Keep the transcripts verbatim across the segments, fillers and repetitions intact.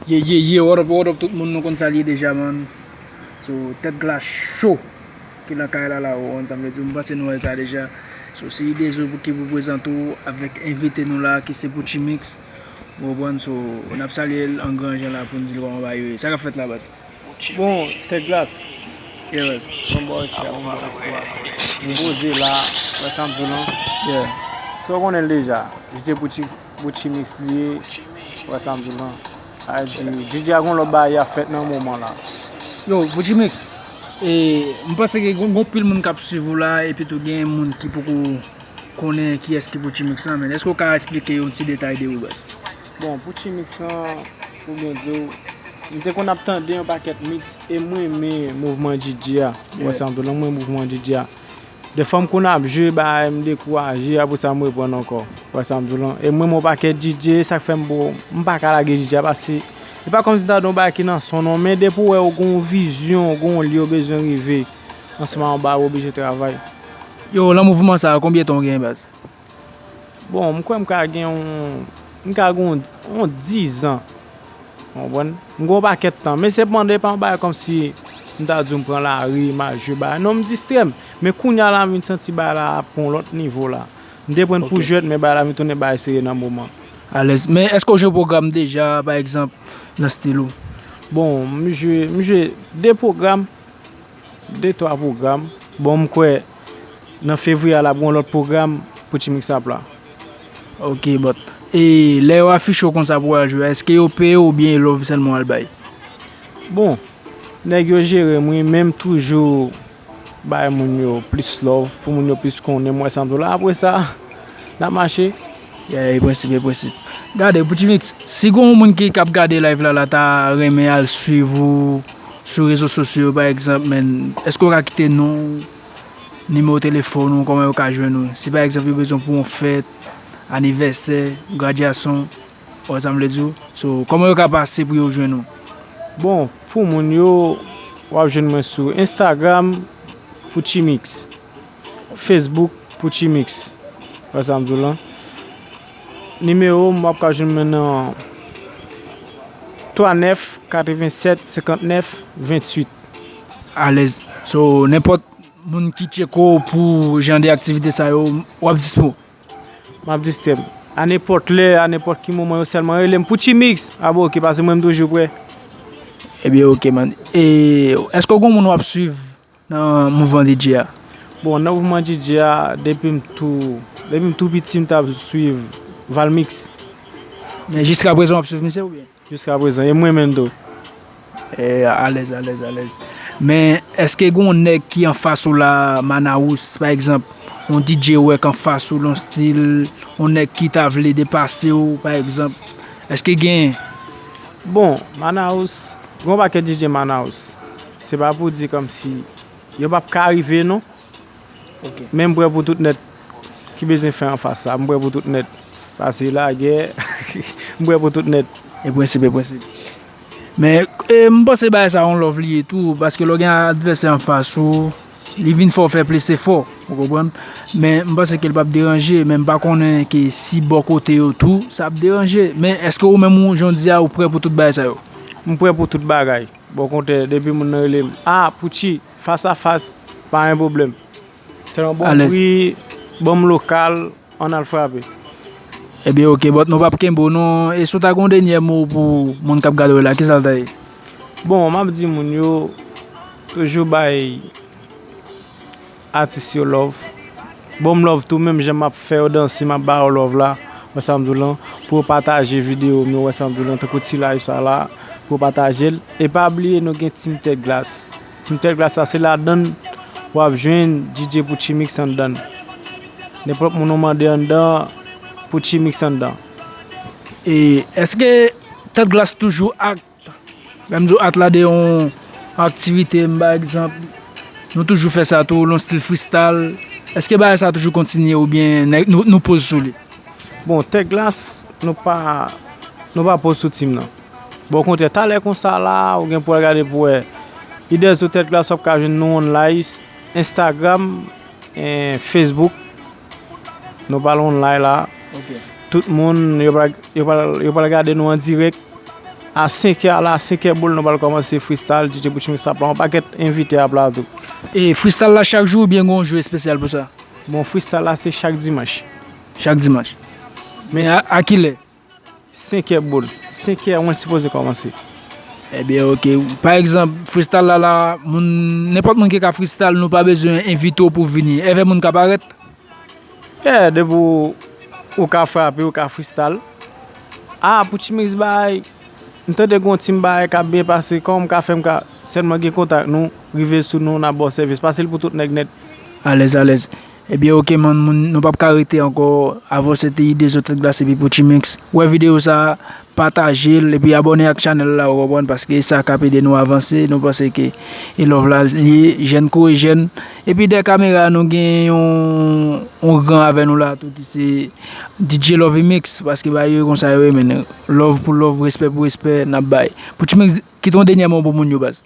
Ye, ye, ye, what up, what up, tout moun, nou konn sa l ye deja, man. So, Tèt Glas Show ki nan kay la, la, ou konn sa m vle di, m panse nou wè sa deja. So, se Idezo pou ki pou prezante w avèk envite nou la, ki se Poutchie Mix. Ou konprann, so, n ap salye l an gran jan la pou n di l kòman bagay yo ye. Sa k ap fèt la, baz? Bon, Tèt Glas. Yeah, baz. Bon, bon, respè, bon, bon, respè. M poze la, wè sa m di w lan. Yeah. Sa w konnen l deja. J J Poutchie, Poutchie Mix li ye, wè sa m di w lan. A di, J J a gon lòt bagay ap fèt nan moman la. Yo, Poutchie Mix, e, m panse ke gon, gon pil moun k ap swiv ou la, epi tou gen moun ki poko konnen kiyès ki Poutchie Mix lan, men èske w ka eksplike yon ti detay de ou, baz? Bon, Poutchie Mix lan, pou byen di w, m te konn ap tande yon pakèt mix, e m renmen mouvman J J a, wè sa m di w lan, m renmen mouvman J J a. Dèfwa m konn ap jwe, bagay, m dekouraje, apre sa m reprann ankò. Wè sa m di w lan. E mwen, m on pakèt D J, sa k fè m bon, m pa ka lage D J a, paske e pa kòmsi m ta di yon bagay ki nan son non, men depi w wè w gen yon vizyon, w gen yon lye w bezwen rive, ansanm ak yon bagay, w oblije travay. Yo, nan mouvman sa a, konbyen tan w genyen, baz? Bon, m kwè m ka gen yon, m ka gen yon, yon dizan. Ou konprann? M gen yon pakèt tan. Men sepandan, e pa yon bagay kòmsi m ta di w m pran lari, m al jwe bagay. Non, m distrè m. Men kounye a la, m vin santi bagay la ap pran yon lòt nivo la. M te pran l pou jwèt, men bagay la vin tounen bagay serye nan moman. Alèz. Men èske w jwe pwogram deja, pa egzanp, nan estil ou? Bon, m jwe, m jwe de pwogram. De twa pwogram. Bon, m kwè nan fevriye a, l ap gen yon lòt pwogram pou Poutchie Mix ap la. Ok, but, e lè yo afiche w konsa pou w al jwe a, èske yo peye w oubyen e love sèlman w al bay? Bon, nèg yo jere m, wi, men m toujou bay moun yo plis love, pou moun yo plis konnen m, wè sa m di w la. Apre sa, n ap mache. Yeah, e prensip, e prensip. Gade, Poutchie Mix, si gen yon moun ki, k ap gade live la, la ta renmen al swiv ou sou rezo sosyo yo, pa egzanp, men èske w ka kite non w, nimewo telefòn ou, kòman yo ka jwenn ou? Si pa egzanp, yo bezwen pou yon fèt, anivèsè, gradyasyon, ou wè sa m vle di w? So, kòman yo ka pase pou yo jwenn ou? Bon, pou moun yo, w ap jwenn mwen sou Instagram, Poutchie Mix. Facebook, Poutchie Mix. Wè sa m di w lan. Nimewo m, w ap ka jwenn mwen nan twa nèf, katrevennsèt, senkantnèf, venntuit. Alèz. So, nenpòt moun ki tcheke w pou jan de aktivite sa yo, w ap dispo? M ap dispo. A nenpòt lè, a nenpòt ki moman, yo sèlman rele m Poutchie Mix. A bon, ok, paske mwen, m toujou prè. Ebyen, ok, man. E èske w gen moun w ap swiv nan mouvman D J a? Bon, nan mouvman D J a, depi m tou, depi m tou piti, m t ap swiv Valmix. Men jiskaprezan w ap swiv misye oubyen? Jiskaprezan, e m renmen l tou. E, alèz, alèz, alèz. Men, èske gen yon nèg ki anfas ou la, Manaus, pa egzanp, yon D J wè k anfas ou, yon stil, yon nèg ki ta vle depase w, pa egzanp? Èske genyen? Bon, Manaus, gen yon pakèt D J Manaus. Se pa pou di kòmsi yo p ap ka rive non. Ok. Men m prè pou tout nèt ki bezwen fè anfas sa. M prè pou tout nèt. Pase lagè, m prè pou tout nèt. E prensip, e prensip. Men, e, m panse bagay sa yon love li ye tou, paske lè w gen advèsè anfas ou, li vin fè w fè plis efò, ou konprann? Men m panse ke l p ap deranje, men m pa konnen ke si bò kote yo tou, sa ap deranje. Men èske ou menm ou, jan w di a, ou prè pou tout bagay sa yo? M prè pou tout bagay. Bon, okontrè, depi moun nan rele m, "Ah, Poutchie, fas a fas, pa gen pwoblèm. Sèlman ban m pri, ban m lokal, ann al frape." Ebyen, ok, but nou p ap kenbe w non. E si w ta gen yon dènyè mo pou moun k ap gade w la, kisa l ta ye? Bon, m ap di moun yo, toujou bay atis yo love. Ban m love tou, menm jan m ap fè yo danse, m ap ba yo love la, wè sa m di w lan, pou yo pataje videyo m yo, wè sa m di w lan, tankou ti live sa la, pou yo pataje l. E pa bliye, nou gen Team Tèt Glas. Team Tèt Glas la, se ladan l w ap jwenn D J Poutchie Mix anndan l. Nenpòt moun ou mande anndan, Poutchie Mix anndan. E èske Tèt Glas toujou ak Lè m di w at la de yon aktivite, m ba egzanp, nou toujou fè sa tou, yon stil freestyle. Èske bagay sa toujou kontinye oubyen nèg, nou, nou poz sou li? Bon, Tèt Glas, nou pa, nou pa poz sou team nan. Bon, okontrè, talè konsa la, ou gen pou al gade pou wè. Idèz sou Tèt Glas, w ap ka jwenn nou online, Instagram, eh, Facebook. Nou pral online la. Ok. Tout moun, yo pral, yo pral, yo pral gade nou an dirèk. A senk è la, senk è boul, nou pral kòmanse freestyle, D J Poutchimix ap la, yon pakèt envite ap la tou. E freestyle la chak jou oubyen gen yon jou espesyal pou sa? Bon, freestyle la se chak dimanch. Chak dimanch. Men a, a kilè? Senk è boul. Senk è mwen sipoze kòmanse. Ebyen, oke. Pa egzanp, freestyle la, la, moun, nenpòt moun ki ka freestyle, nou pa bezwen envite w pou vini. Èvè moun ka parèt? Yeah, depi w, ou ka frape, ou ka freestyle. Ah, Poutchimix bay, m tande gen yon team bay k ap byen pase, kòman m ka fè m ka, sèlman gen kontak nou, rive sou nou, n ap ba w sèvis. Pase l pou tout nèg nèt. Alèz, alèz. Ebyen, oke, man, moun, nou p ap ka rete ankò. Avè w se te Idé Zotèt Glas epi Poutchimix. Wè videyo sa, pataje l, epi abòne ak chanèl la, ou konprann, paske e sa k ap ede nou avanse. Nou panse ke e love la, li jèn kore jèn. Epi dèyè kamera, nou gen yon, yon gran avè nou la tou, ki se D J Love Mix, paske ba yo konsa yo renmen. Love pou love, respè pou respè, n ap bay. Poutchimix, kite yon dènyè mo pou moun yo, baz.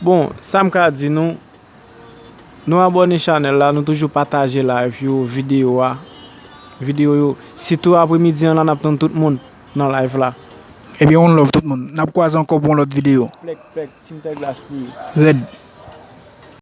Bon, sa m ka di nou, nou abòne chanèl la, nou toujou pataje live yo, videyo a, videyo yo. Sitou apremidi an la, n ap tann tout moun nan live la. Ebyen, one love tout moun. N ap kwaze ankò pou yon lòt videyo. Plèk, plèk, Team Tèglas li ye. Rèd.